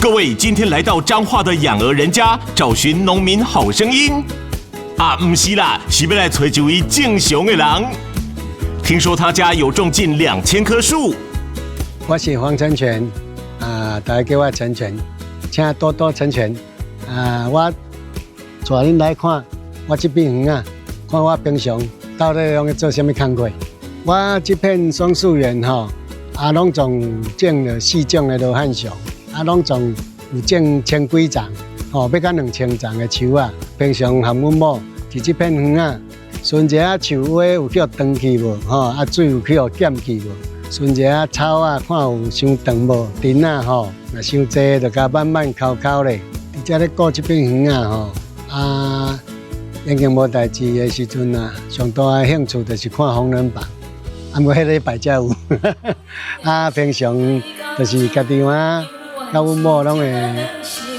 各位今天來到彰化的養鵝人家，找尋農民好聲音。啊，毋是啦，是欲來揣一位種樹的人。聽說他家有種近2000棵樹。我是黃成全，啊，大家叫我成全，請多多成全。啊，我帶恁來看我這片園仔，看我平常到底攏咧做啥物工課。我這片松樹園吼，啊，攏總種了四種的羅漢松，啊，攏總有種千幾叢，吼，欲到2000叢的樹仔。平常和阮某佇這片園仔，巡一下樹葳有去予斷去無？吼，啊，水有去予減去無？巡一下草仔，看有傷長無？藤仔吼，若傷濟，就共慢慢摳摳咧。佇遮咧顧這片園仔吼，啊，已經無代誌的時陣啊，上大的興趣就是看封龍榜。啊，毋過彼禮拜才有。啊，平常就是家己嘛，佮阮某攏會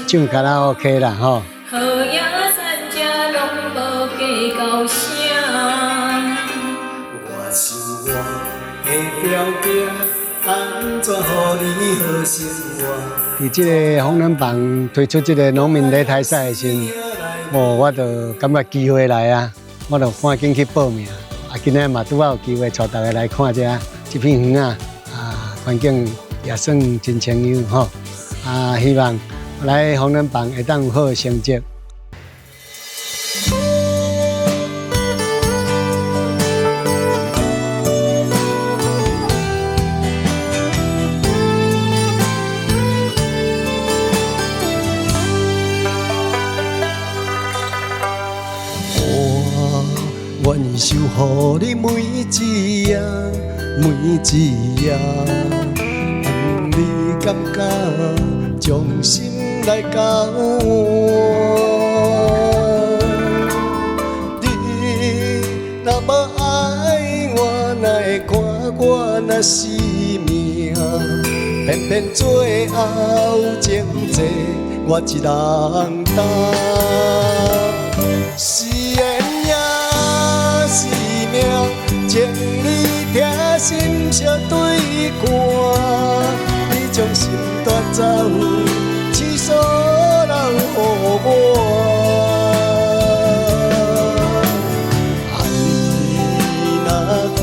唱卡拉 OK 啦，吼。好野三食攏無計較啥。我想我的條件，按怎予你好生活？佇這个封龍榜推出這个農民擂台賽的時陣，哦，我就感覺機會來啊，我就趕緊去報名。啊，今仔嘛拄好有機會帶大家來看這這片園仔，啊，環境也算真清幽吼。啊，希望來封龍榜會當有好的成績。我願意守護你每一夜，每一夜。你感覺將心來交換？你若無愛我，哪會看我若死命？偏偏最後情債我一人擔。是緣也是命，情你疼心相對看，你將心帶走，痴所留予我。愛若久，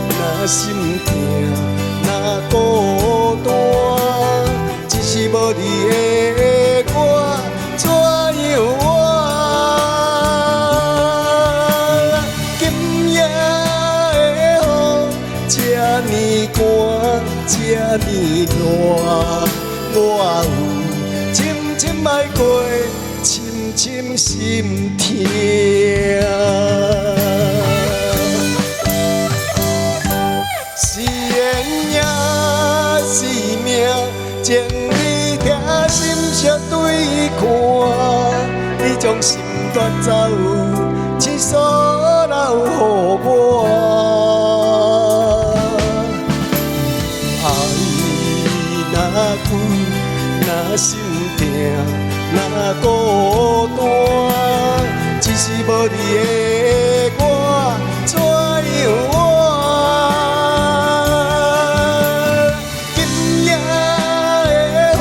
若心疼，若孤單，只是無你的我，怎樣活？今夜的雨這呢寒，這呢熱，我有深深愛過，深深心疼。是緣也是命，情你疼心相對看，你將心帶走，痴所留予我。愛若久，若心疼，若孤單，只是無你的我，怎樣活？今夜的雨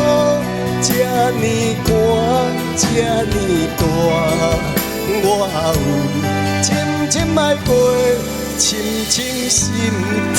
這呢寒，這呢大，我有深深愛過，深深心疼。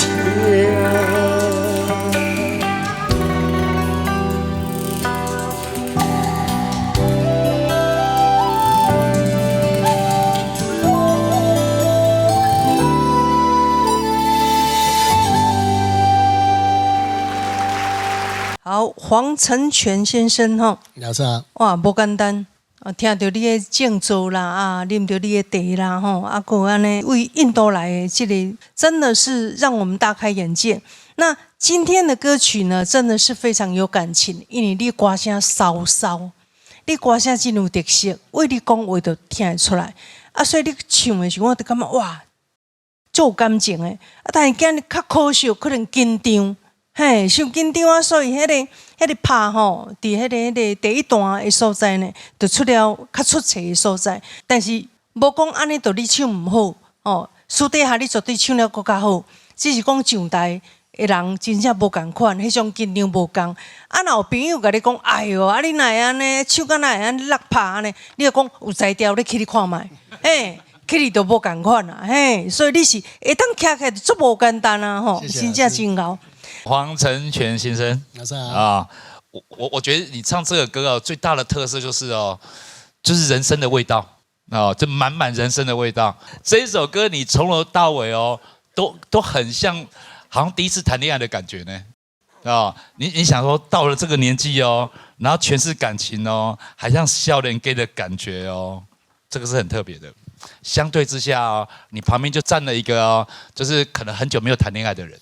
好，黃成全先生吼，老師好。哇，無簡單啊！聽著你的種樹啦，啊，啉著你的茶啦，吼，啊，閣按呢為印度來的這個，真的是讓我們大開眼界。那今天的歌曲呢，真的是非常有感情，因為你歌聲騷騷，你歌聲真有特色，為你講話就聽會出來。啊，所以你唱的時候，我就感覺哇，足有感情的。啊，但是今日較可惜，可能緊張。嘿，傷緊張啊，所以彼個拍吼，佇彼個第一段的所在呢，就出了較出錯的所在。但是無講按呢就你唱毋好，哦，私底下你絕對唱了閣較好，只是講上台的人真正無仝款，彼種緊張無仝。啊，若有朋友共你講，哎喲，啊你哪會按呢，手敢若會按呢落拍按呢？你就講有才調，你起咧看覓，嘿，起咧就無仝款啦，嘿，所以你是會當徛起來足無簡單啊，吼，真正真𠢕。黃成全先生。老師好。啊，我覺得你唱這個歌哦，最大的特色就是哦，就是人生的味道啊，就滿滿人生的味道。這一首歌你從頭到尾哦，都很像，好像第一次談戀愛的感覺呢。啊，你想說到了這個年紀哦，然後全是感情哦，還像少年家的感覺哦，這個是很特別的。相對之下哦，你旁邊就站了一個哦，就是可能很久沒有談戀愛的人。